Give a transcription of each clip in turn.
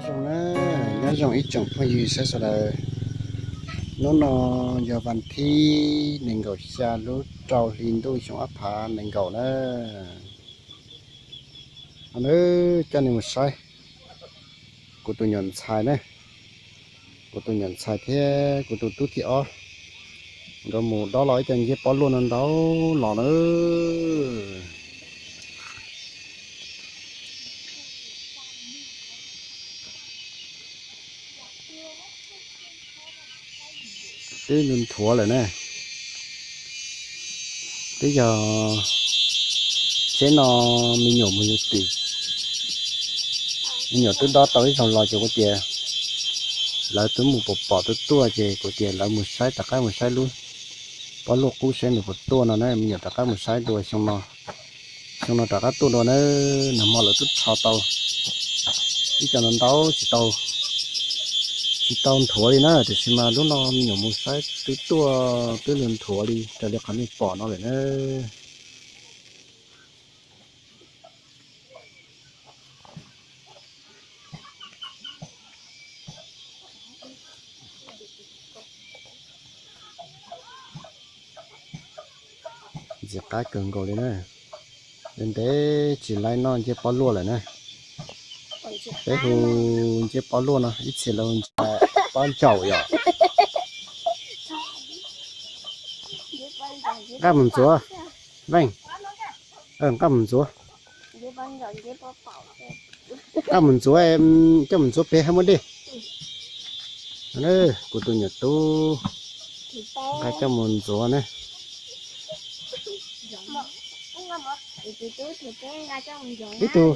Zoo na, nyob zoo ib tsoom phooj ywg saib sawv daws. Hnub no yog vas thib nees nkaum xya lub rau hli ntuj xyoo ob phav nees nkaum na. Coj nej mus saib kuv tus nyuam ntxhais na, kuv tus nyuam ntxhais thiab kuv tus tub thib ob nkawd mus dob los ib co nceb pob luaj no ntau los na. Twb nthuav lawm na. Twb yog tsheb no me nyuam mus yuav twm, me nyuam twb dob tau ib zaug los ces kuv tias lawv twb mus pom pom twb tuaj ces kuv tias lawv mus saib, rov qab mus saib lub pob luaj qub saib nws puas tuaj no na. Me nyuam rov qab mus saib dua xyoo no, xyoo no rov qab tuaj dua na. Nag hmo lawv twb rho tau ib co ntau ntau, tsis tau, tsis tau nthuav li na, tiam sis mas lub no me nyuam mus saib twb tuaj twb nthuav li raws li qhov nej pom no lawm na. Ntxim qab kawg nkaus li na. Ntev ntev tsis laib noj nceb pob luaj lawm na. Peb hu nceb pob luaj no ib txhia lawv hu nceb pob ntsaum yom. Nqaj mus ntxuav, Veej, nqaj mus ntxuav. Nqaj mus ntxuav, coj mus ntxuav pem hab muab dej. Kuv tus nyuam tub nqa coj mus ntxuav na. Ib tug,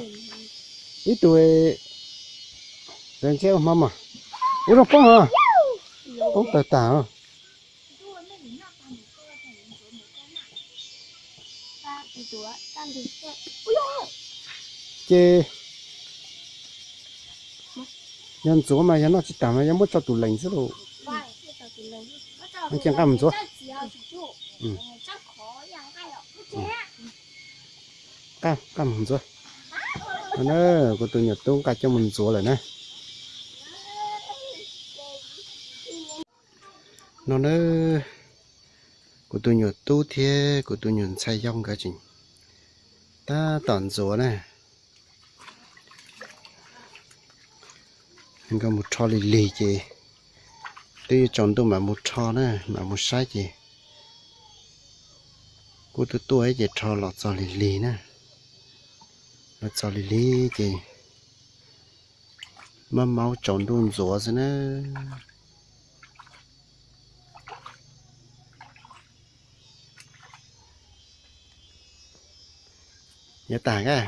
ib tug, ntxuav nceb ua hmo mas, ua rau poob os, poob tawg tag os. Ces yog ntxuav mas yog noj tsis tag mas yog muab tso tus lees xwb lauj. Ces nqa mus ntxuav. Nqa, nqa mus ntxuav. Kuv tus nyuam tub nqa coj mus ntxuav lawm na. No na, kuv tus nyuam tub thiab kuv tus nyuam ntxhais yau nkawd tseem tab tom ntxuav na. Nkawd mus rho lig lig ces twb yuav tsaus ntuj mam mus rho na, mam mus saib ces kuj twb tuaj ces rho los txog lig lig na. Los txog lig lig ces maj maub tsaus ntuj ntxuav xwb na. Yuav tag a.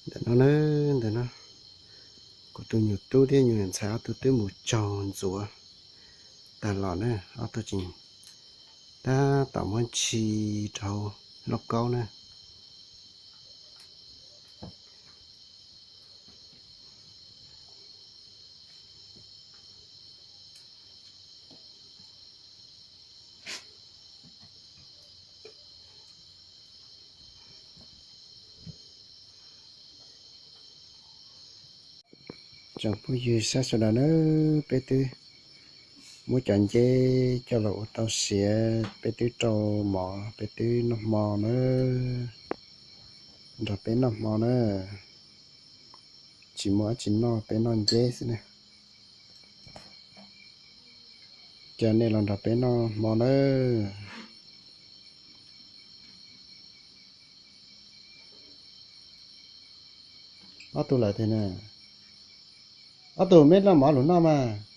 Ntawm no na, ntawm no, kuv tus nyuam tub thiab nyuam ntxhais ob tug twb mus tsaug ntxuav tag los na, ob tug tseem tab tom muab ntshi rau hauv lauj kaub na. Tsoom phooj ywg sab sawv daws na, peb twb muab cov nceb coj los ua tau siav, peb twb rau mov, peb twb noj hmo na, nrog peb noj hmo na. Tsis muaj dab tsi noj, peb noj nceb xwb na. Ces nej los nrog peb noj hmo nawb. Ob tug lawm tias, ob tug, meb noj mov lug noj mas.